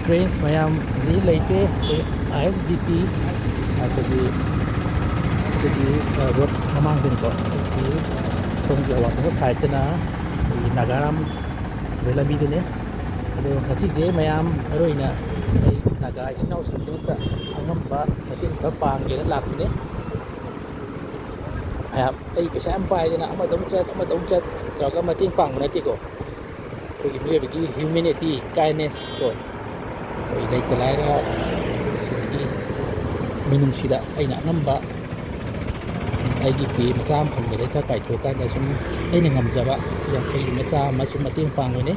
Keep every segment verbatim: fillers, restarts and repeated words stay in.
Friends, ꯃꯌꯥꯝ ꯍꯧꯖꯤꯛ ꯂꯩꯁꯦ ꯑꯩꯈꯣꯏ ꯑꯥꯏ ꯑꯦꯁ ꯕꯤ ꯇꯤ, ꯑꯩꯈꯣꯏꯒꯤ, ꯑꯩꯈꯣꯏꯒꯤ, ꯑ, ꯔꯣꯗ ꯃꯃꯥꯡꯗꯅꯤꯀꯣ꯫ ꯑꯩꯈꯣꯏꯒꯤ ꯁꯣꯝꯒꯤ ꯑꯋꯥꯡꯊꯪꯕ ꯁꯥꯏꯠꯇꯅ ꯑꯩꯈꯣꯏꯒꯤ ꯅꯥꯒꯥꯔꯥꯝ ꯑꯩꯈꯣꯏ ꯂꯝꯕꯤꯗꯨꯅꯦ꯫ ꯑꯗꯣ ꯉꯁꯤꯁꯦ ꯃꯌꯥꯝ ꯃꯔꯨ ꯑꯣꯏꯅ ꯑꯩ ꯅꯥꯒꯥ ꯏꯆꯤꯟ ꯏꯅꯥꯎꯁꯤꯡꯒꯤꯗꯃꯛꯇ ꯑꯉꯝꯕ ꯃꯇꯦꯡ ꯈꯔ ꯄꯥꯡꯒꯦꯅ ꯂꯥꯛꯄꯅꯦ꯫ ꯃꯌꯥꯝ, ꯑꯩ ꯄꯩꯁꯥ ꯌꯥꯝ ꯄꯥꯏꯗꯅ ꯑꯃꯗ ꯑꯃꯨꯛ ꯆꯠ, ꯑꯃꯗ ꯑꯃꯨꯛ ꯆꯠ ꯇꯧꯔꯒ ꯃꯇꯦꯡ ꯄꯥꯡꯕ ꯅꯠꯇꯦꯀꯣ꯫ ꯑꯩꯈꯣꯏꯒꯤ ꯃꯤꯑꯣꯏꯕꯒꯤ humanity, kindness ꯀꯣ, ꯑꯩꯈꯣꯏ ꯂꯩꯇ ꯂꯥꯏꯔ ꯁꯤꯒꯤ ꯃꯤꯅꯨꯡꯁꯤꯗ ꯑꯩꯅ ꯑꯉꯝꯕ ꯑꯩꯒꯤ ꯄꯦ ꯃꯆꯥ ꯑꯃ ꯐꯪꯕꯗꯩ ꯈꯔ ꯀꯥꯏꯊꯣꯛꯑꯀꯥꯟꯗ ꯁꯨꯝ ꯑꯩꯅ ꯉꯝꯖꯕ ꯌꯥꯡꯈꯩ ꯃꯆꯥ ꯑꯃ ꯁꯨꯝ ꯃꯇꯦꯡ ꯄꯥꯡꯕꯅꯤ꯫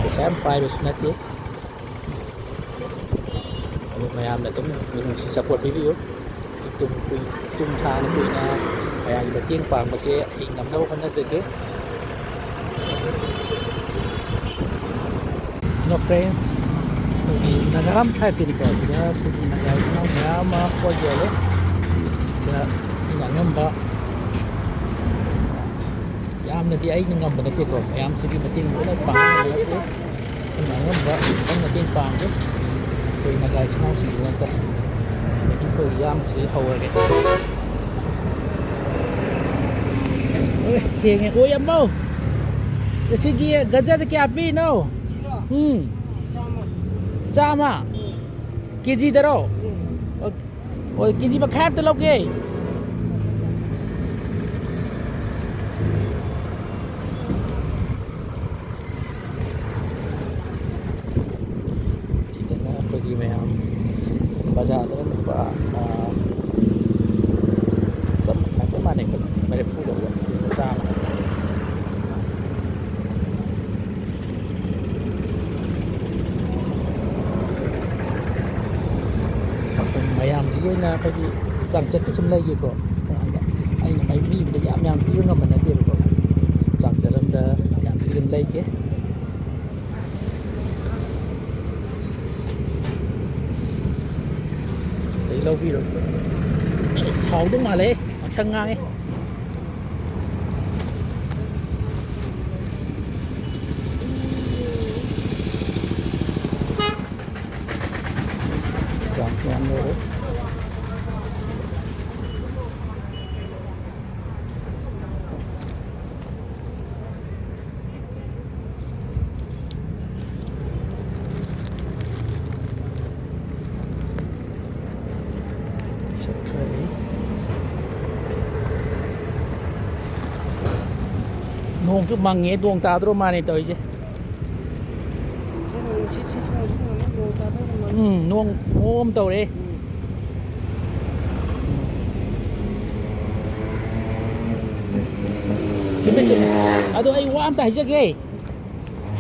ꯄꯩꯁꯥ ꯌꯥꯝ ꯄꯥꯏꯕꯁꯨ ꯅꯠꯇꯦ꯫ ꯑꯗꯨ ꯃꯌꯥꯝꯅ ꯑꯗꯨꯝ ꯃꯤꯅꯨꯡꯁꯤ support ꯄꯤꯕꯤꯌꯨ꯫ ꯑꯩ ꯇꯨꯡ ꯀꯨꯏ-, ꯇꯨꯡ ꯁꯥꯡꯅ ꯀꯨꯏꯅ ꯃꯌꯥꯝꯒꯤ ꯃꯇꯦꯡ ꯄꯥꯡꯕꯁꯦ ꯑꯩ ꯉꯝꯅꯕ ꯍꯣꯠꯅꯖꯒꯦ꯫ Hello friends, ꯑꯩꯈꯣꯏꯒꯤ ꯅꯥꯒꯥꯔꯥꯝ ꯁꯥꯏꯠꯇꯅꯤꯀꯣ, ꯁꯤꯗ ꯑꯩꯈꯣꯏꯒꯤ ꯅꯥꯒꯥ ꯏꯆꯤꯟ ꯏꯅꯥꯎ ꯃꯌꯥꯝ ꯑꯃ ꯄꯣꯠ ꯌꯣꯜꯂꯦ꯫ ꯁꯤꯗ ꯑꯩꯅ ꯑꯉꯝꯕ, ꯌꯥꯝꯅꯗꯤ ꯑꯩꯅ ꯉꯝꯕ ꯅꯠꯇꯦꯀꯣ, ꯃꯌꯥꯝꯁꯤꯒꯤ ꯃꯇꯦꯡ ꯂꯣꯏꯅ ꯄꯥꯡꯕ ꯅꯠꯇꯦ꯫ ꯑꯩꯅ ꯑꯉꯝꯕ ꯈꯤꯇꯪ ꯃꯇꯦꯡ ꯄꯥꯡꯒꯦ ꯑꯩꯈꯣꯏ ꯅꯥꯒꯥ ꯏꯆꯤꯟ ꯏꯅꯥꯎꯁꯤꯡꯒꯤꯗꯃꯛꯇ꯫ ꯑꯗꯒꯤ ꯑꯩꯈꯣꯏ ꯏꯌꯥꯝꯕꯁꯤ ꯍꯧꯔꯒꯦ꯫ ꯑꯣꯏ, ꯊꯦꯡꯉꯦ꯫ ꯑꯣꯏ, ꯑꯝꯕꯧ꯫ ꯑꯁꯤꯒꯤ ꯒꯖꯔꯁꯦ ꯀꯌꯥ ꯄꯤꯔꯤꯅꯣ? ꯎꯝ꯫ ꯆꯥꯝꯃ꯫ ꯆꯥꯝꯃ? ꯎꯝ꯫ ꯀꯦꯖꯤꯗꯔꯣ? ꯎꯝ꯫ ꯑꯣ, ꯑꯣ, ꯀꯦꯖꯤ ꯃꯈꯥꯏ ꯑꯝꯇ ꯂꯧꯒꯦ꯫ ꯁꯤꯗꯅ ꯑꯩꯈꯣꯏꯒꯤ ꯃꯌꯥꯝ ꯕꯖꯥꯔꯗ ꯂꯨꯄꯥ, ꯑꯥ, ꯆꯞ ꯍꯥꯏꯐꯦꯠ ꯃꯥꯟꯅꯩ, ꯃꯔꯤꯐꯨ ꯂꯧꯕ, ꯁꯤꯗ ꯆꯥꯝꯃ꯫ ꯃꯌꯥꯝꯁꯤꯒꯤ ꯑꯣꯏꯅ ꯑꯩꯈꯣꯏꯒꯤ ꯆꯥꯡꯆꯠꯇ ꯁꯨꯝ ꯂꯩꯒꯦꯀꯣ꯫ ꯑꯩꯅ ꯃꯩ ꯃꯤꯕꯨꯗ ꯌꯥꯝ ꯌꯥꯝ ꯄꯤꯕ ꯉꯝꯕ ꯅꯠꯇꯦꯕꯀꯣ꯫ ꯆꯥꯡꯆꯠ ꯑꯝꯗ ꯌꯥꯝ ꯄꯤꯕ ꯑꯗꯨꯝ ꯂꯩꯒꯦ꯫ ꯑꯗꯩ ꯂꯧꯕꯤꯔꯣ꯫ ꯁꯥꯎꯗꯧ ꯃꯥꯜꯂꯦ, ꯉꯥꯡꯁꯪ ꯉꯥꯡꯉꯦ꯫ ꯌꯥꯝ ꯂꯩꯔꯦ꯫ ꯆꯠꯈ꯭ꯔꯦ꯫ ꯅꯣꯡꯁꯨ ꯃꯪꯉꯦ, ꯅꯣꯡ ꯇꯥꯗ꯭ꯔꯣ ꯃꯥꯅꯦ ꯇꯧꯔꯤꯁꯦ꯫ ꯅꯣꯡ ꯅꯨꯡꯁꯤꯠ ꯁꯤꯠꯄ ꯍꯧꯖꯤꯛ ꯉꯝꯃꯦ, ꯅꯣꯡ ꯇꯥꯗꯧꯕ ꯃꯥꯜꯂꯦ꯫ ꯎꯝ, ꯅꯣꯡ ꯃꯑꯣꯡ ꯑꯃ ꯇꯧꯔꯦ꯫ ꯎꯝ꯫ ꯆꯨꯝꯃꯦ, ꯆꯨꯝꯃꯦ꯫ ꯑꯗꯣ ꯑꯩ ꯋꯥ ꯑꯝꯇ ꯍꯥꯏꯖꯒꯦ꯫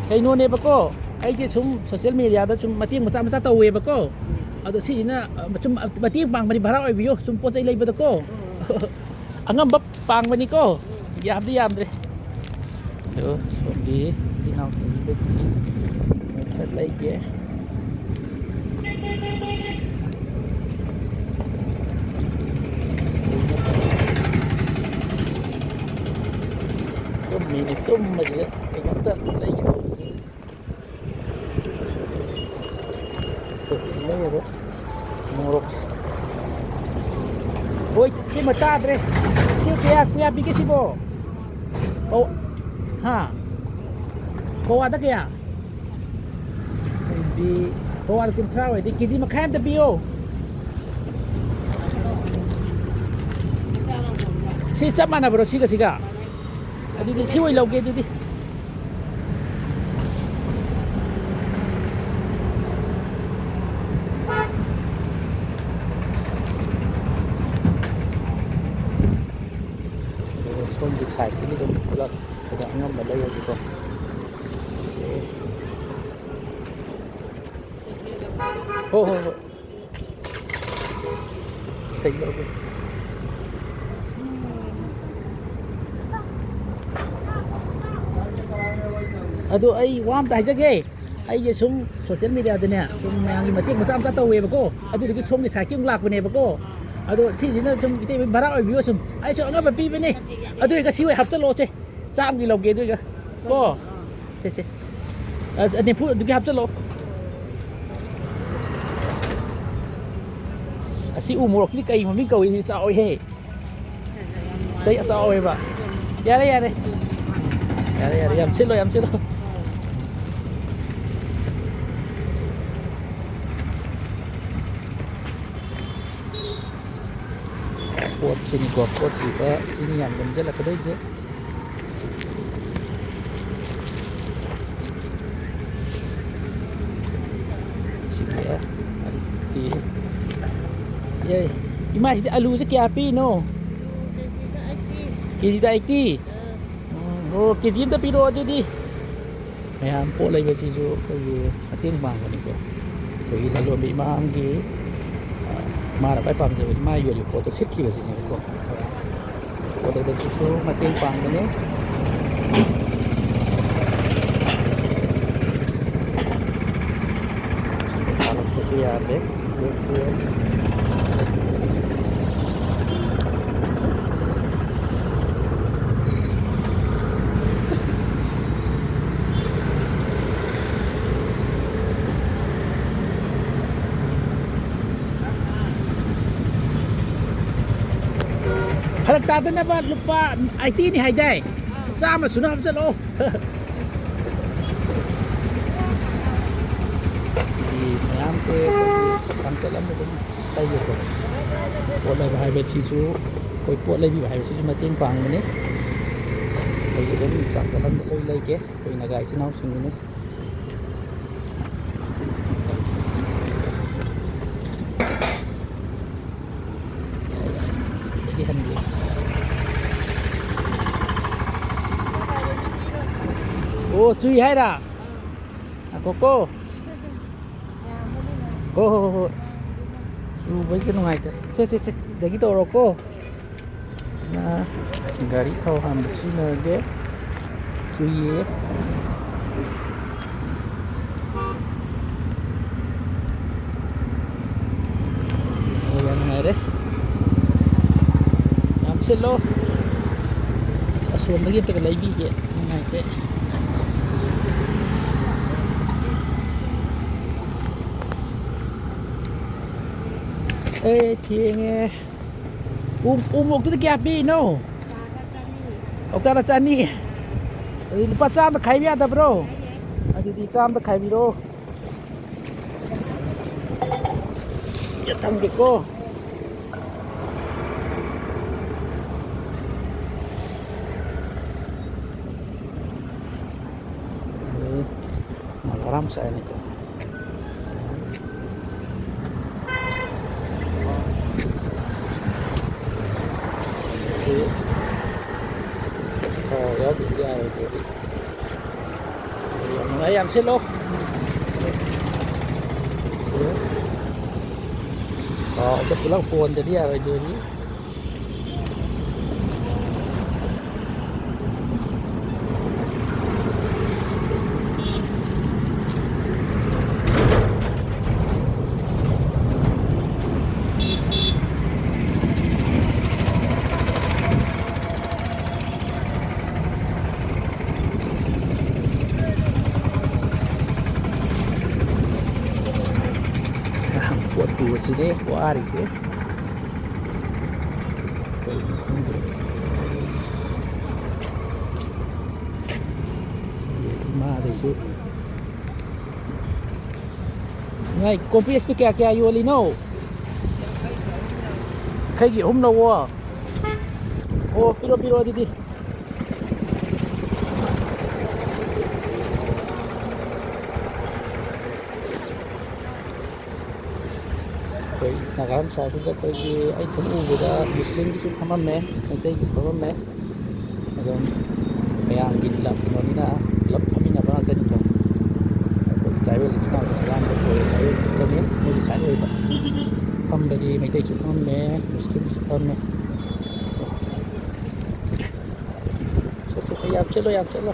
ꯀꯩꯅꯣꯅꯦꯕꯀꯣ, ꯑꯩꯁꯦ ꯁꯨꯝ social media ꯗ ꯁꯨꯝ ꯃꯇꯦꯡ ꯃꯆꯥ ꯃꯆꯥ ꯇꯧꯋꯦꯕꯀꯣ꯫ ꯑꯗꯣ ꯁꯤꯁꯤꯅ, ꯑ, ꯁꯨꯝ ꯃꯇꯦꯡ ꯄꯥꯡꯕꯅꯤ, ꯚꯔꯥ ꯑꯣꯏꯕꯤꯌꯨ, ꯁꯨꯝ ꯄꯣꯠ ꯆꯩ ꯂꯩꯕꯗꯀꯣ꯫ ꯑꯉꯝꯕ ꯄꯥꯡꯕꯅꯤꯀꯣ, ꯌꯥꯝꯗꯤ ꯌꯥꯝꯗ꯭ꯔꯦ꯫ ꯑꯗꯣ ꯁꯣꯝꯒꯤ ꯏꯆꯤꯟ ꯏꯅꯥꯎꯁꯤꯡꯁꯤꯗꯒꯤ ꯈꯔ ꯂꯩꯒꯦ꯫ ꯇꯨꯝꯃꯤꯅꯦ, ꯇꯨꯝꯕꯁꯤꯗ ꯀꯩꯅꯣꯝꯇ ꯂꯩꯒꯦ ꯇꯧꯕꯅꯤ꯫ ꯂꯩꯔꯦ꯫ ꯃꯣꯔꯣꯛ꯫ ꯍꯣꯏ, ꯁꯤꯃ ꯇꯥꯗ꯭ꯔꯦ꯫ ꯁꯤ ꯀꯌꯥ, ꯀꯌꯥ ꯄꯤꯒꯦ ꯁꯤꯕꯣ? ꯄꯧ-, ꯍꯥ? ꯄꯋꯥꯗ ꯀꯌꯥ? ꯑꯗꯨꯗꯤ ꯄꯋꯥꯗ ꯀꯨꯟꯊ꯭ꯔꯥ ꯑꯣꯏꯔꯗꯤ ꯀꯦ ꯖꯤ ꯃꯈꯥꯏ ꯑꯝꯇ ꯄꯤꯌꯣ꯫ ꯁꯤ ꯆꯞ ꯃꯥꯟꯅꯕ꯭ꯔꯣ ꯁꯤꯒ ꯁꯤꯒ? ꯑꯗꯨꯗꯤ ꯁꯤ ꯑꯣꯏ ꯂꯧꯒꯦ ꯑꯗꯨꯗꯤ꯫ ꯑꯗꯨꯒ ꯁꯣꯝꯒꯤ side ꯇꯒꯤ ꯑꯗꯨꯝ ꯄꯨꯂꯞ ꯀꯩꯅꯣ ꯑꯉꯝꯕ ꯂꯩꯔꯒꯦꯀꯣ꯫ ꯍꯣ, ꯍꯣ, ꯍꯣꯏ꯫ ꯑꯗꯨ ꯑꯩ ꯋꯥ ꯑꯝꯇ ꯍꯥꯏꯖꯒꯦ꯫ ꯑꯩꯁꯦ ꯁꯨꯝ social media ꯗꯅꯦ, ꯁꯨꯝ ꯃꯌꯥꯝꯒꯤ ꯃꯇꯦꯡ ꯃꯆꯥ ꯃꯆꯥ ꯇꯧꯋꯦꯕꯀꯣ꯫ ꯑꯗꯨꯗꯨꯒꯤ ꯁꯣꯝꯒꯤ side ꯀꯤ ꯑꯃꯨꯛ ꯂꯥꯛꯄꯅꯦꯕꯀꯣ꯫ ꯑꯗꯣ ꯁꯤꯁꯤꯅ ꯁꯨꯝ ꯏꯇꯩꯃ ꯚꯔꯥ ꯑꯣꯏꯕꯤꯌꯣ ꯁꯨꯝ꯫ ꯑꯩꯁꯨ ꯑꯉꯝꯕ ꯄꯤꯕꯅꯦ꯫ ꯑꯗꯨ ꯑꯣꯏꯔꯒ ꯁꯤ ꯑꯣꯏ ꯍꯥꯞꯆꯜꯂꯣꯁꯦ꯫ ꯆꯥꯝꯃꯒꯤ ꯂꯧꯒꯦ ꯑꯗꯨꯒ꯫ ꯀꯣ? ꯁꯦ, ꯁꯦ꯫ ꯑꯁ, ꯅꯤꯐꯨ ꯑꯗꯨꯒꯤ ꯍꯥꯞꯆꯜꯂꯣ꯫ ꯑꯁꯤ ꯎ ꯃꯣꯔꯣꯛꯁꯤꯗꯤ ꯀꯩ ꯃꯃꯤꯡ ꯀꯧꯏ? ꯆꯥꯎꯋꯤꯍꯦ꯫ ꯆꯩ ꯑꯆꯧꯕ ꯑꯣꯏꯕ꯫ ꯌꯥꯔꯦ, ꯌꯥꯔꯦ꯫ ꯌꯥꯔꯦ, ꯌꯥꯔꯦ꯫ ꯌꯥꯝ ꯁꯤꯠꯂꯣ, ꯌꯥꯝ ꯁꯤꯠꯂꯣ꯫ ꯄꯣꯠꯁꯤꯅꯤꯀꯣ, ꯄꯣꯠ ꯄꯤꯕ ꯁꯤꯅꯤ ꯌꯥꯝ ꯌꯣꯝꯁꯤꯜꯂꯛꯀꯗꯣꯏꯁꯦ꯫ ꯁꯤꯗꯤ ꯑꯂꯨ꯫ ꯑꯦ, ꯏꯃꯥ, ꯁꯤꯗꯤ ꯑꯂꯨꯁꯦ ꯀꯌꯥ ꯄꯤꯔꯤꯅꯣ? ꯀꯦꯖꯤꯗ ꯑꯩꯠꯇꯤ꯫ ꯎꯝ, ꯑꯣ, ꯀꯦꯖꯤ ꯑꯝꯇ ꯄꯤꯔꯛꯑꯣ ꯑꯗꯨꯗꯤ꯫ ꯃꯌꯥꯝ ꯄꯣꯠ ꯂꯩꯕꯁꯤꯁꯨ ꯑꯩꯈꯣꯏꯒꯤ ꯃꯇꯦꯡ ꯄꯥꯡꯕꯅꯤꯀꯣ꯫ ꯑꯩꯈꯣꯏꯒꯤ ꯂꯂꯣꯟꯕꯤ ꯏꯃꯥ ꯑꯃꯒꯤ, ꯑ, ꯃꯥꯅ ꯈ꯭ꯋꯥꯏ ꯄꯥꯝꯖꯕꯁꯤ ꯃꯥ ꯌꯣꯜꯂꯤꯕ ꯄꯣꯠꯇꯣ ꯁꯤꯠꯈꯤꯕꯁꯤꯅꯦꯕꯀꯣ꯫ ꯄꯣꯠ ꯂꯩꯕꯁꯤꯁꯨ ꯃꯇꯦꯡ ꯄꯥꯡꯕꯅꯤ꯫ ꯄꯩꯁꯥ ꯂꯧꯊꯣꯛꯄ ꯌꯥꯗꯦ꯫ ꯐꯔꯛ ꯇꯥꯗꯅꯕ ꯂꯨꯄꯥ ꯑꯥꯏꯠꯇꯤꯅꯤ ꯍꯥꯏꯗꯥꯏ? ꯆꯥꯝꯃ ꯁꯨꯅ ꯍꯥꯞꯆꯜꯂꯛꯑꯣ꯫ ꯁꯤꯒꯤ ꯃꯌꯥꯝꯁꯦ ꯑꯩꯈꯣꯏꯒꯤ ꯆꯥꯡꯆꯠ ꯑꯃꯗ ꯑꯗꯨꯝ ꯂꯩꯌꯦꯀꯣ꯫ ꯄꯣꯠ ꯂꯩꯕ ꯍꯥꯏꯕꯁꯤꯁꯨ, ꯑꯩꯈꯣꯏ ꯄꯣꯠ ꯂꯩꯕꯤꯕ ꯍꯥꯏꯕꯁꯤꯁꯨ ꯃꯇꯦꯡ ꯄꯥꯡꯕꯅꯤ꯫ ꯑꯩꯈꯣꯏꯒꯤ ꯑꯗꯨꯝ ꯆꯥꯡꯆꯠ ꯑꯃꯗ ꯂꯣꯏ ꯂꯩꯒꯦ꯫ ꯑꯩꯈꯣꯏ ꯅꯥꯒꯥ ꯏꯆꯤꯟ ꯏꯅꯥꯎꯁꯤꯡꯒꯤꯅꯤ꯫ ꯑꯣ, ꯆꯨꯏ ꯍꯥꯏꯔ? ꯉꯥꯏꯈꯣꯀꯣ꯫ ꯍꯣ, ꯍꯣ, ꯍꯣ, ꯍꯣ꯫ ꯆꯨꯕꯁꯤꯗ ꯅꯨꯡꯉꯥꯏꯇꯦ꯫ ꯁꯦ, ꯁꯦ, ꯁꯦ, ꯁꯤꯗꯒꯤ ꯇꯧꯔꯣꯀꯣ꯫ ꯅ ꯒꯥꯔꯤ ꯊꯥꯎ ꯍꯥꯟꯕ ꯁꯤꯖꯤꯟꯅꯔꯒꯦ꯫ ꯆꯨꯏꯌꯦ꯫ ꯑꯣ, ꯌꯥꯝ ꯅꯨꯡꯉꯥꯏꯔꯦ꯫ ꯌꯥꯝ ꯁꯤꯠꯂꯣ꯫ ꯑꯁ, ꯑꯁꯣꯝꯗꯒꯤ ꯑꯝꯇꯒ ꯂꯩꯕꯤꯒꯦ꯫ ꯅꯨꯡꯉꯥꯏꯇꯦ꯫ ꯑꯦ, ꯊꯦꯡꯉꯦ꯫ ꯎ, ꯎ ꯃꯣꯔꯣꯛꯇꯨꯗ ꯀꯌꯥ ꯄꯤꯔꯤꯅꯣ? ꯀꯧꯇꯥꯗ ꯆꯅꯤ꯫ ꯑꯗꯨꯗꯤ ꯂꯨꯄꯥ ꯆꯥꯝꯗ ꯈꯥꯏꯕ ꯌꯥꯗꯕ꯭ꯔꯣ? ꯌꯥꯏꯌꯦ꯫ ꯑꯗꯨꯗꯤ ꯆꯥꯝꯗ ꯈꯥꯏꯕꯤꯔꯣ꯫ ꯌꯦ, ꯊꯝꯒꯦꯀꯣ꯫ ꯑꯦ, ꯃꯣꯔꯣꯛ ꯑꯔꯥꯝ ꯆꯥꯏꯅꯦꯀꯣ꯫ ꯁꯤ ꯊꯥꯎ ꯌꯥꯎꯗ꯭ꯔꯗꯤ ꯌꯥꯔꯣꯏꯗꯣꯔꯤ꯫ ꯌꯥꯝ ꯅꯨꯡꯉꯥꯏ, ꯌꯥꯝ ꯁꯤꯠꯂꯣ꯫ ꯁꯤ ꯊꯥꯎꯗ ꯄꯨꯂꯞ ꯍꯣꯟꯗꯗꯤ ꯌꯥꯔꯣꯏꯗꯣꯔꯤ꯫ ꯄꯣꯠ ꯄꯨꯕꯁꯤꯅꯦ ꯋꯥꯔꯤꯁꯦ꯫ ꯀꯩꯅꯣ ꯈꯪꯗꯦ꯫ ꯏꯃꯥꯗꯩꯁꯨ꯫ ꯉꯥꯏ, ꯀꯣꯝꯄ꯭ꯔꯦꯁꯇꯤ ꯀꯌꯥ ꯀꯌꯥ ꯌꯣꯜꯂꯤꯅꯣ? ꯌꯥꯡꯈꯩꯒꯤ ꯑꯍꯨꯝ ꯂꯧꯑꯣ꯫ ꯑꯣ, ꯄꯤꯔꯣ, ꯄꯤꯔꯣ ꯑꯗꯨꯗꯤ꯫ ꯑꯩꯈꯣꯏ ꯅꯥꯒꯥꯔꯣꯝ ꯁꯥꯏꯠꯁꯤꯗ ꯑꯩꯈꯣꯏꯒꯤ ꯑꯩ ꯁꯨꯝ ꯎꯕꯗ ꯃꯨꯁꯂꯤꯝꯒꯤꯁꯨ ꯐꯝꯃꯝꯃꯦ, ꯃꯩꯇꯩꯒꯤꯁꯨ ꯐꯝꯃꯝꯃꯦ꯫ ꯑꯗꯨꯝ ꯃꯌꯥꯝꯒꯤ ꯂꯝ ꯀꯩꯅꯣꯅꯤꯅ ꯄꯨꯂꯞ ꯐꯝꯃꯤꯟꯅꯕ ꯉꯥꯛꯇꯅꯤꯀꯣ꯫ ꯑꯩꯈꯣꯏ ꯇ꯭ꯔꯥꯏꯕꯦꯜ ꯏꯆꯤꯟ ꯏꯅꯥꯎꯁꯤꯡ ꯑꯌꯥꯝꯕ ꯑꯣꯏ, ꯇ꯭ꯔꯥꯏꯕꯦꯜ ꯈꯛꯇꯅꯤ ꯃꯣꯏꯒꯤ ꯁꯥꯏꯠ ꯑꯣꯏꯕ꯫ ꯐꯝꯕꯗꯤ ꯃꯩꯇꯩꯁꯨ ꯐꯝꯃꯦ, ꯃꯨꯁꯂꯤꯝꯁꯨ ꯐꯝꯃꯦ꯫ ꯁꯦ, ꯁꯦ, ꯁꯦ, ꯌꯥꯝ ꯁꯤꯠꯂꯣ, ꯌꯥꯝ ꯁꯤꯠꯂꯣ꯫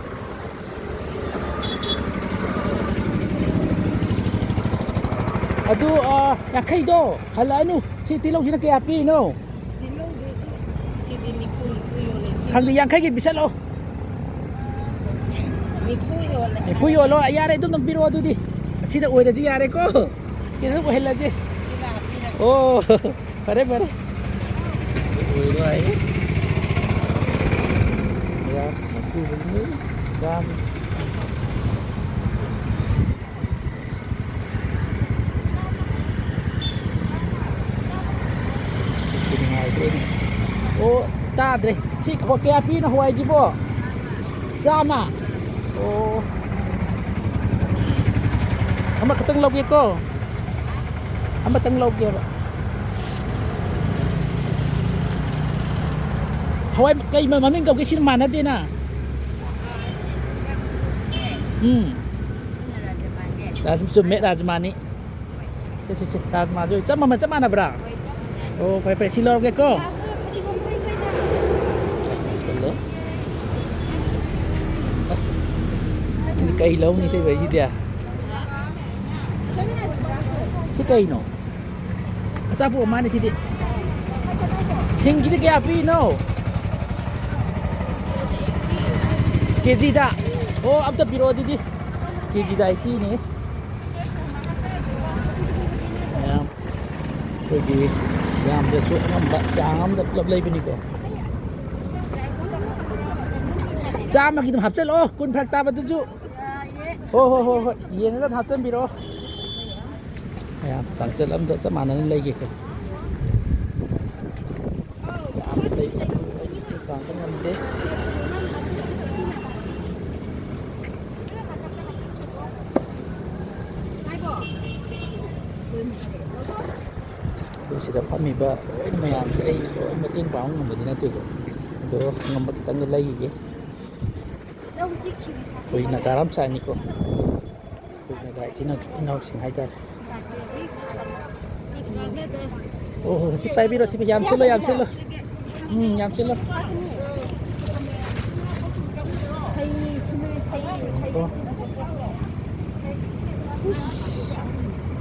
ꯑꯗꯨ, ꯑ, ꯌꯥꯡꯈꯩꯗꯣ ꯍꯜꯂꯛꯑꯅꯨ꯫ ꯁꯤ ꯇꯤꯜꯍꯧꯁꯤꯅ ꯀꯌꯥ ꯄꯤꯔꯤꯅꯣ? ꯇꯤꯜꯍꯧꯗꯤ ꯁꯤꯗꯤ ꯅꯤꯐꯨ, ꯅꯤꯐꯨ ꯌꯣꯜꯂꯦ꯫ ꯁꯤ ꯈꯪꯗꯦ, ꯌꯥꯡꯈꯩꯒꯤ ꯄꯤꯁꯜꯂꯣ꯫ ꯅꯤꯐꯨ ꯌꯣꯜꯂꯦ꯫ ꯅꯤꯐꯨ ꯌꯣꯜꯂꯣ꯫ ꯌꯥꯔꯦ, ꯑꯗꯨꯝ ꯄꯤꯔꯛꯑꯣ ꯑꯗꯨꯗꯤ꯫ ꯁꯤꯗ ꯑꯣꯏꯔꯁꯤ ꯌꯥꯔꯦꯀꯣ꯫ ꯁꯤꯗ ꯑꯗꯨꯝ ꯑꯣꯏꯍꯜꯂꯁꯤ꯫ ꯁꯤꯅ ꯄꯤꯔꯛꯑꯣ꯫ ꯑꯣ, ꯐꯔꯦ, ꯐꯔꯦ꯫ ꯑꯣꯏꯔꯣꯏ꯫ ꯌꯥꯝ ꯃꯇꯨꯡꯗꯁꯨ ꯌꯥꯝ ꯅꯨꯡꯉꯥꯏꯇ꯭ꯔꯦꯅꯦ꯫ ꯑꯣ, ꯇꯥꯗ꯭ꯔꯦ꯫ ꯁꯤ ꯍꯣ-, ꯀꯌꯥ ꯄꯤꯅꯣ ꯍꯋꯥꯏꯁꯤꯕꯣ? ꯆꯥꯝꯃ? ꯑꯣ꯫ ꯑꯃꯈꯛꯇꯪ ꯂꯧꯒꯦꯀꯣ꯫ ꯑꯃꯇꯪ ꯂꯧꯒꯦꯕ꯫ ꯍꯋꯥꯏ ꯀꯩ ꯃ-, ꯃꯃꯤꯡ ꯀꯧꯒꯦ? ꯁꯤꯅ ꯃꯥꯟꯅꯗꯦꯅ꯫ ꯎꯝ꯫ ꯔꯥꯖ-, ꯆꯨꯝꯃꯦ, ꯔꯥꯖꯃꯥꯅꯤ꯫ ꯁꯦ, ꯁꯦ, ꯁꯦ, ꯔꯥꯖꯃꯥꯁꯨ ꯆꯞ ꯃꯃꯜ ꯆꯞ ꯃꯥꯟꯅꯕ꯭ꯔꯥ? ꯑꯣ, ꯐꯔꯦ, ꯐꯔꯦ, ꯁꯤ ꯂꯧꯔꯒꯦꯀꯣ꯫ ꯂꯣꯏꯁꯜꯂꯦ꯫ ꯑꯦ, ꯀꯩ ꯂꯧꯅꯤ ꯏꯇꯩꯃ ꯑꯩꯁꯤꯗꯤ? ꯁꯤ ꯀꯩꯅꯣ? ꯑꯆꯥꯄꯣꯠ ꯃꯥꯅꯤ ꯁꯤꯗꯤ꯫ ꯁꯤꯡꯒꯤꯗꯤ ꯀꯌꯥ ꯄꯤꯅꯣ? ꯀꯦꯖꯤꯗ? ꯑꯣ, ꯑꯝꯇ ꯄꯤꯔꯛꯑꯣ ꯑꯗꯨꯗꯤ꯫ ꯀꯦꯖꯤꯗ ꯑꯩꯠꯇꯤꯅꯦ꯫ ꯃꯌꯥꯝ ꯑꯩꯈꯣꯏꯒꯤ ꯌꯥꯝꯗ꯭ꯔꯁꯨ ꯑꯉꯝꯕ ꯆꯥꯡ ꯑꯃꯗ ꯄꯨꯂꯞ ꯂꯩꯕꯅꯤꯀꯣ꯫ ꯆꯥꯝꯃꯒꯤ ꯑꯗꯨꯝ ꯍꯥꯞꯆꯜꯂꯛꯑꯣ, ꯀꯨꯟ ꯐꯔꯛ ꯇꯥꯕꯗꯨꯁꯨ꯫ ꯍꯣ, ꯍꯣ, ꯍꯣ, ꯍꯣꯏ, ꯌꯦꯡꯉꯒ ꯑꯗꯨꯝ ꯍꯥꯞꯆꯟꯕꯤꯔꯛꯑꯣ꯫ ꯃꯌꯥꯝ ꯆꯥꯡꯆꯠ ꯑꯃꯗ ꯆꯞ ꯃꯥꯟꯅꯅ ꯂꯩꯒꯦꯀꯣ꯫ ꯌꯥꯝ ꯂꯩꯕꯁꯨ ꯑꯩ ꯃꯇꯦꯡ ꯄꯥꯡꯕ ꯉꯝꯗꯦ꯫ ꯑꯩꯈꯣꯏ ꯁꯤꯗ ꯐꯝꯃꯤꯕ ꯂꯣꯏꯅ ꯃꯌꯥꯝꯁꯦ ꯑꯩꯅ ꯂꯣꯏ ꯃꯇꯦꯡ ꯄꯥꯡꯕ ꯉꯝꯕꯗꯤ ꯅꯠꯇꯦꯀꯣ, ꯑꯗꯣ ꯑꯉꯝꯕ ꯈꯤꯇꯪꯗꯤ ꯂꯩꯈꯤꯒꯦ꯫ ꯑꯩꯈꯣꯏ ꯅꯥꯒꯥ ꯔꯥꯝꯆꯥꯅꯤꯀꯣ, ꯑꯩꯈꯣꯏ ꯅꯥꯒꯥ ꯏꯆꯤꯟ ꯏꯅꯥꯎꯁꯤꯡ ꯍꯥꯏꯇꯥꯔꯦ꯫ ꯑꯣ ꯍꯣ, ꯁꯤ ꯄꯥꯏꯕꯤꯔꯣ, ꯁꯤ ꯌꯥꯝ ꯁꯤꯜꯂꯣ, ꯌꯥꯝ ꯁꯤꯜꯂꯣ꯫ ꯎꯝ, ꯌꯥꯝ ꯁꯤꯜꯂꯣ꯫ ꯀꯣ꯫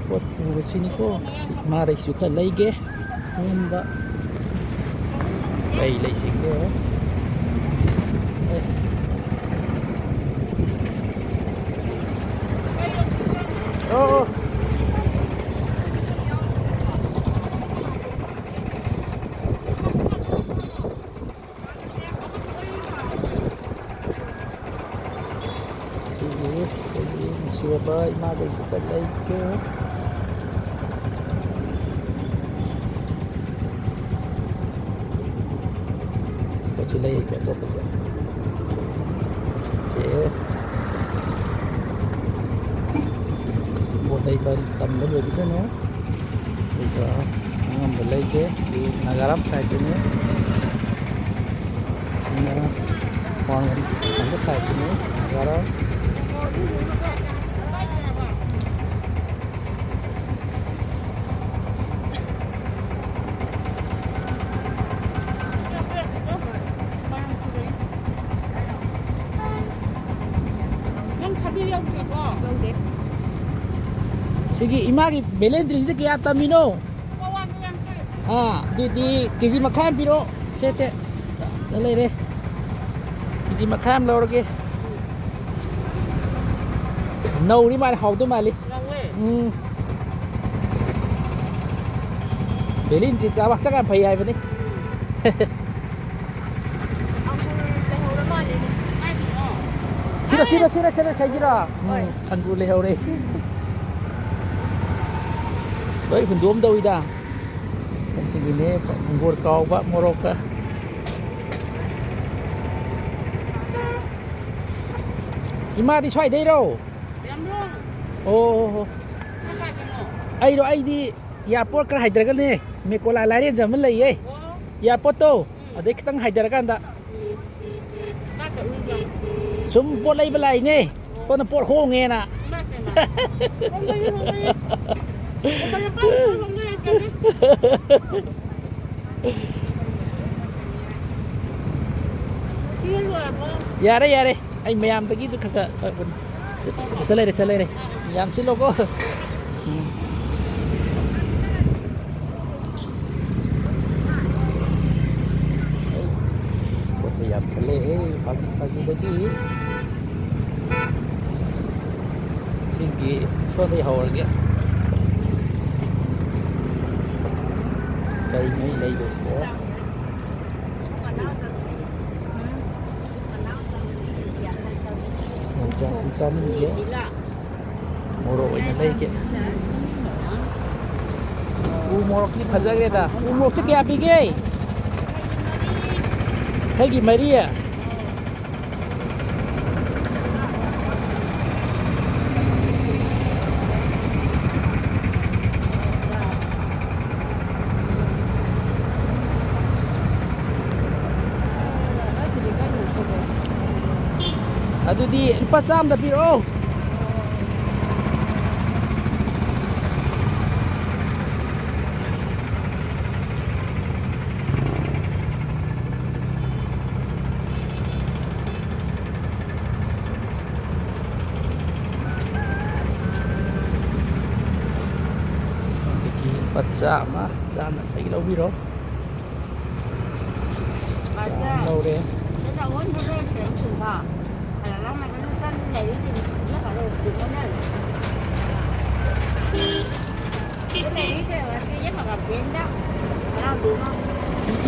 ꯄꯣꯠ ꯄꯨꯕꯁꯤꯅꯤꯀꯣ꯫ ꯃꯥꯔꯩꯁꯨ ꯈꯔ ꯂꯩꯒꯦ꯫ ꯈꯣꯡꯗ ꯀꯩ ꯂꯩꯁꯤꯒꯦ? ꯑꯦ꯫ ꯑꯣ, ꯑꯣ꯫ ꯑꯩꯈꯣꯏꯁꯨ ꯈꯔ ꯂꯩꯒꯦ꯫ ꯄꯣꯠꯁꯨ ꯂꯩꯔꯤꯀꯣ ꯑꯇꯣꯞꯄꯁꯨ꯫ ꯁꯦ꯫ ꯄꯣꯠ ꯂꯩꯕ ꯇꯝꯕ ꯂꯣꯏꯕꯁꯅꯨ꯫ ꯑꯗꯨꯒ ꯑꯉꯝꯕ ꯂꯩꯒꯦ꯫ ꯁꯤ ꯅꯥꯒꯥꯔꯥꯝ ꯁꯥꯏꯠꯇꯅꯤ꯫ ꯁꯤꯅ ꯋꯥꯡꯈꯩ ꯁꯥꯏꯠꯇꯅꯤ ꯅꯥꯒꯥꯔꯥꯝ꯫ ꯅꯪ ꯊꯕꯤ ꯌꯥꯎꯗꯦꯀꯣ? ꯌꯥꯎꯗꯦ꯫ ꯁꯤꯒꯤ ꯏꯃꯥꯒꯤ ꯕꯦꯂꯦꯟꯗ꯭ꯔꯤꯁꯤꯗꯤ ꯀꯌꯥ ꯇꯝꯃꯤꯅꯣ? ꯄꯋꯥꯗ ꯌꯥꯡꯈꯩ꯫ ꯑꯥ, ꯑꯗꯨꯗꯤ ꯀꯦ ꯖꯤ ꯃꯈꯥꯏ ꯑꯃ ꯄꯤꯔꯛꯑꯣ꯫ ꯁꯦ, ꯁꯦ꯫ ꯂꯩꯔꯦ꯫ ꯀꯦ ꯖꯤ ꯃꯈꯥꯏ ꯑꯃ ꯂꯧꯔꯒꯦ꯫ ꯅꯧꯔꯤ ꯃꯥꯜꯂꯤ, ꯍꯥꯎꯗꯧ ꯃꯥꯜꯂꯤ꯫ ꯅꯧꯋꯦ꯫ ꯎꯝ꯫ ꯕꯦꯂꯦꯟꯗ꯭ꯔꯤ ꯆꯥꯕ ꯍꯛꯆꯥꯡ ꯌꯥꯝ ꯐꯩ ꯍꯥꯏꯕꯅꯤ꯫ ꯑꯪꯒꯨꯔ ꯂꯩꯍꯧꯔ ꯃꯥꯜꯂꯦꯅꯦ꯫ ꯁꯤꯔꯣ, ꯁꯤꯔꯣ, ꯁꯤꯔꯣ, ꯁꯤꯔꯣ, ꯁꯤꯔꯣ꯫ ꯍꯣꯏ꯫ ꯎꯝ, ꯑꯪꯒꯨꯔ ꯂꯩꯍꯧꯔꯦ꯫ ꯂꯣꯏ ꯍꯨꯟꯗꯣꯛꯑꯝꯗꯧꯏꯗ꯫ ꯑꯁꯤꯒꯤꯅꯦ ꯑꯪꯒꯨꯔ ꯀꯥꯎꯕ ꯃꯣꯔꯣꯛꯀ꯫ ꯏꯃꯥꯗꯤ ꯁ꯭ꯋꯥꯏꯗꯩꯔꯣ? ꯌꯥꯝꯕ꯭ꯔꯣ? ꯑꯣ, ꯍꯣ, ꯍꯣ꯫ ꯅꯪ ꯀꯥꯏꯗꯅꯣ? ꯑꯩꯔꯣ? ꯑꯩꯗꯤ ꯏꯌꯥꯔꯄꯣꯔꯠ ꯈꯔ ꯍꯥꯏꯗꯔꯒꯅꯦ, ꯃꯦꯀꯣꯂꯥ ꯂꯥꯏꯔꯦꯟꯖꯝ ꯑꯃ ꯂꯩꯌꯦ꯫ ꯑꯣ꯫ ꯏꯌꯥꯔꯄꯣꯔꯠꯇꯣ, ꯎꯝ꯫ ꯑꯗꯩ ꯈꯤꯇꯪ ꯍꯥꯏꯗꯔꯀꯥꯟꯗ꯫ ꯎꯝ꯫ ꯀꯥꯏ ꯆꯠꯂꯨꯏꯕ? ꯁꯨꯝ ꯄꯣꯠ ꯂꯩꯕ ꯂꯥꯛꯏꯅꯦ꯫ ꯁꯣꯝꯗ ꯄꯣꯠ ꯍꯣꯡꯉꯦꯅ꯫ ꯏꯃꯥ ꯄꯦꯝꯃ꯫ ꯍꯣꯡꯕꯅꯤ, ꯍꯣꯡꯕꯅꯤ꯫ ꯍꯣꯡꯕꯅꯤ, ꯄꯣꯠ ꯍꯣꯡꯕ ꯂꯩꯇ꯭ꯔꯕꯅꯤ꯫ ꯁꯤꯅ ꯂꯣꯏꯔꯕꯣ? ꯌꯥꯔꯦ, ꯌꯥꯔꯦ꯫ ꯑꯩ ꯃꯌꯥꯝꯗꯒꯤꯁꯨ ꯈꯔ ꯈꯔ ꯈꯔ ꯁꯤꯗ ꯂꯩꯔꯦ, ꯁꯤꯗ ꯂꯩꯔꯦ꯫ ꯌꯥꯝꯁꯤꯜꯂꯣꯀꯣ꯫ ꯎꯝ꯫ ꯑꯁ, ꯄꯣꯠꯁꯦ ꯌꯥꯝꯁꯜꯂꯛꯑꯦꯍꯦ, ꯐꯥꯒꯤ ꯐꯥꯒꯤꯗꯒꯤ꯫ ꯁꯤꯒꯤ ꯁꯣꯗꯩ ꯍꯧꯔꯒꯦ꯫ ꯀꯩꯅꯣ ꯑꯩ ꯂꯩꯗꯣꯏꯁꯦ? ꯌꯣꯡꯆꯥꯛꯇꯤ ꯆꯥꯅꯤꯡꯗꯦ꯫ ꯃꯣꯔꯣꯛ ꯑꯣꯏꯅ ꯂꯩꯒꯦ꯫ ꯎ ꯃꯣꯔꯣꯛꯇꯤ ꯐꯖꯈ꯭ꯔꯦꯗ꯫ ꯎ ꯃꯣꯔꯣꯛꯁꯦ ꯀꯌꯥ ꯄꯤꯒꯦ? ꯈꯩꯒꯤ ꯃꯔꯤ꯫ ꯑꯗꯨꯗꯤ ꯂꯨꯄꯥ ꯆꯥꯝꯗ ꯄꯤꯔꯛꯑꯣ꯫ ꯑꯗꯒꯤ ꯂꯨꯄꯥ ꯆꯥꯝꯃ, ꯆꯥꯝꯃ ꯆꯍꯤ ꯂꯧꯕꯤꯔꯣ꯫ ꯂꯧꯔꯦ꯫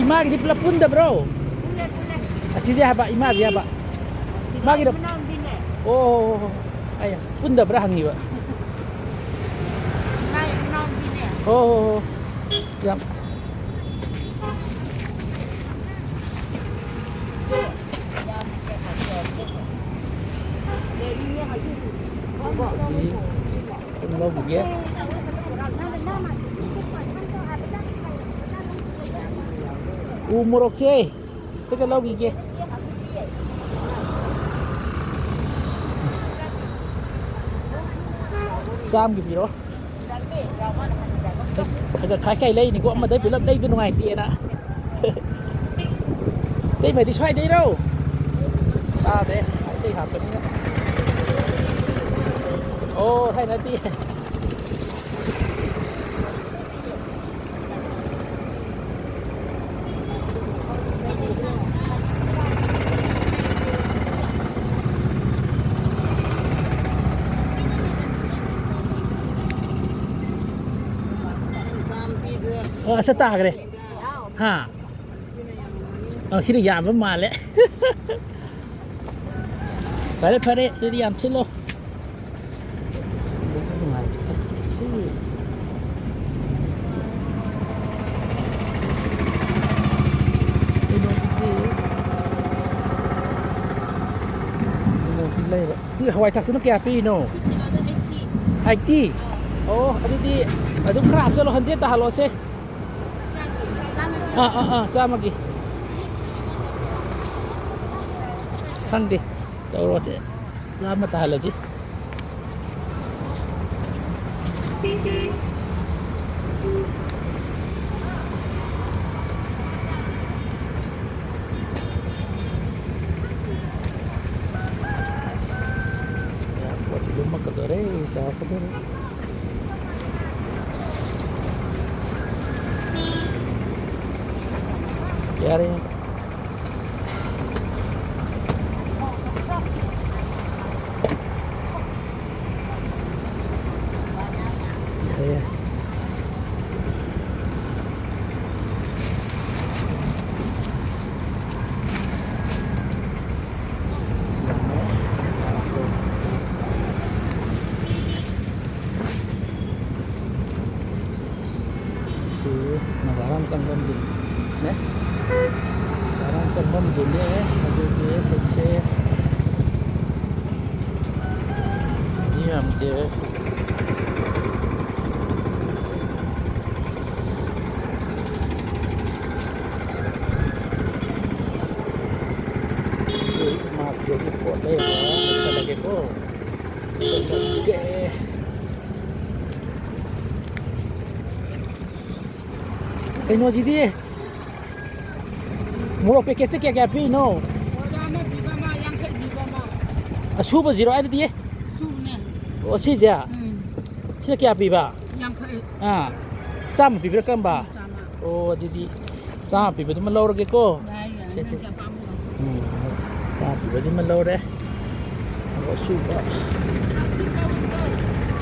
ꯏꯃꯥꯒꯤꯗꯤ ꯄꯨꯂꯞ ꯄꯨꯟꯗꯕ꯭ꯔꯣ? ꯑꯁꯤꯁꯦ ꯍꯥꯏꯕ, ꯏꯃꯥꯁꯦ ꯍꯥꯏꯕ꯫ ꯃꯥꯒꯤꯗ-, ꯑꯣ, ꯑꯣ, ꯑꯣ, ꯑꯣ꯫ ꯑꯩ ꯄꯨꯟꯗꯕ꯭ꯔꯥ ꯍꯪꯉꯤꯕ꯫ ꯑꯣ, ꯑꯣ, ꯑꯣ꯫ ꯌꯥꯝ ꯂꯧꯈꯤꯒꯦ꯫ ꯎ ꯃꯣꯔꯣꯛꯁꯦ ꯈꯤꯇꯒ ꯂꯧꯈꯤꯒꯦ꯫ ꯆꯥꯝꯒꯤ ꯄꯤꯔꯣ꯫ ꯑꯁ, ꯈꯔ ꯈꯔ ꯈꯥꯏ ꯈꯥꯏ ꯂꯩꯅꯤꯀꯣ, ꯑꯃꯗꯩ ꯄꯨꯂꯞ ꯂꯩꯕ ꯅꯨꯡꯉꯥꯏꯇꯦꯅ꯫ ꯏꯇꯩꯃꯗꯤ ꯁ꯭ꯋꯥꯏꯗꯩꯔꯣ? ꯇꯥꯗ꯭ꯔꯦ, ꯏꯁꯩ ꯍꯥꯞꯄꯅꯤꯅ꯫ ꯑꯣ, ꯁ꯭ꯋꯥꯏ ꯅꯠꯇꯦ꯫ ꯑꯣ, ꯑꯁ, ꯇꯥꯈ꯭ꯔꯦ꯫ ꯍꯥ? ꯑ, ꯁꯤꯅ ꯌꯥꯝꯕ ꯃꯥꯜꯂꯦ꯫ ꯐꯔꯦ, ꯐꯔꯦ, ꯑꯗꯨꯗꯤ ꯌꯥꯝ ꯁꯤꯜꯂꯣ꯫ ꯍꯋꯥꯏ ꯊꯥꯛꯇꯨꯅ ꯀꯌꯥ ꯄꯤꯔꯤꯅꯣ? ꯑꯩꯠꯇꯤ? ꯑꯣ, ꯑꯗꯨꯗꯤ ꯑꯗꯨꯝ ꯈꯔ ꯍꯥꯞꯆꯜꯂꯣ, ꯍꯟꯗ꯭ꯔꯦꯠ ꯇꯥꯍꯜꯂꯣꯁꯦ꯫ ꯑꯥ, ꯑꯥ, ꯑꯥ, ꯆꯥꯝꯃꯒꯤ꯫ ꯈꯪꯗꯦ, ꯇꯧꯔꯣꯁꯦ, ꯆꯥꯝꯃ ꯇꯥꯍꯜꯂꯁꯤ꯫ ꯄꯣꯠꯁꯤ ꯂꯨꯝꯃꯛꯀꯗꯣꯔꯦ, ꯆꯥꯎꯔꯛꯀꯗꯣꯔꯦ꯫ ꯌꯥꯔꯦ꯫ ꯌꯥꯏ, ꯌꯥꯏ꯫ ꯁꯤ ꯅꯥꯒꯥꯔꯥꯝ ꯆꯪꯐꯝꯗꯨꯅꯦ꯫ ꯅꯥꯒꯥꯔꯥꯝ ꯆꯪꯐꯝꯗꯨꯅꯦ꯫ ꯑꯗꯨꯒꯤ ꯑꯩꯈꯣꯏꯁꯦ ꯃꯤ ꯌꯥꯝꯗꯦ꯫ ꯃꯥꯁꯀꯤ ꯄꯣꯠ ꯂꯩꯔꯒ ꯂꯣꯏꯁꯤꯜꯂꯒꯦꯀꯣ꯫ ꯆꯠꯀꯦ꯫ ꯀꯩꯅꯣꯁꯤꯗꯤ, ꯃꯣꯔꯣꯛ ꯄꯦꯀꯦꯠꯁꯦ ꯀꯌꯥ ꯀꯌꯥ ꯄꯤꯔꯤꯅꯣ? ꯕꯣꯔꯥ ꯑꯃ ꯄꯤꯕ ꯑꯃ, ꯌꯥꯡꯈꯩ ꯄꯤꯕ ꯑꯃ꯫ ꯑꯁꯨꯕ ꯖꯤꯔꯣ ꯍꯥꯏꯗꯨꯗꯤ? ꯁꯨꯕꯅꯦ꯫ ꯑꯣ, ꯁꯤꯁꯦ? ꯎꯝ꯫ ꯁꯤꯅ ꯀꯌꯥ ꯄꯤꯕ? ꯌꯥꯡꯈꯩ꯫ ꯑꯥ꯫ ꯆꯥꯝꯃ ꯄꯤꯕ꯭ꯔꯥ ꯀꯔꯝꯕ? ꯆꯥꯝꯃ꯫ ꯑꯣ, ꯑꯗꯨꯗꯤ ꯆꯥꯝꯃ ꯄꯤꯕꯗꯨꯃ ꯂꯧꯔꯒꯦꯀꯣ꯫ ꯌꯥꯏ, ꯌꯥꯏ, ꯁꯦ, ꯁꯦ, ꯅꯪꯒꯤ ꯁꯦ꯫ ꯑꯄꯥꯝꯕꯗꯣ꯫ ꯎꯝ, ꯆꯥꯝꯃ ꯄꯤꯕꯗꯨꯃ ꯂꯧꯔꯦ꯫ ꯑꯗꯣ ꯑꯁꯨꯕ꯫ ꯄ꯭ꯂꯥꯁꯇꯤꯛ ꯂꯧꯔꯨꯕ꯭ꯔꯣ?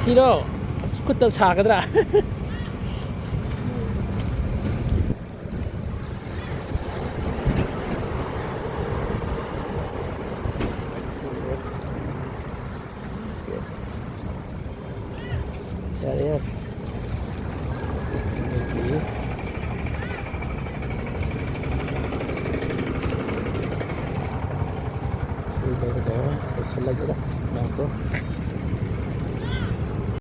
ꯁꯤꯔꯣ? ꯑꯁ, ꯈꯨꯠꯇ ꯁꯥꯒꯗ꯭ꯔꯥ? ꯌꯥꯔꯦ, ꯌꯥꯔꯦ꯫ ꯑꯗꯒꯤ ꯁꯤ ꯂꯣꯏꯔꯦ꯫ ꯂꯣꯏꯁꯤꯜꯂꯒꯦꯗ ꯃꯌꯥꯝꯗꯣ꯫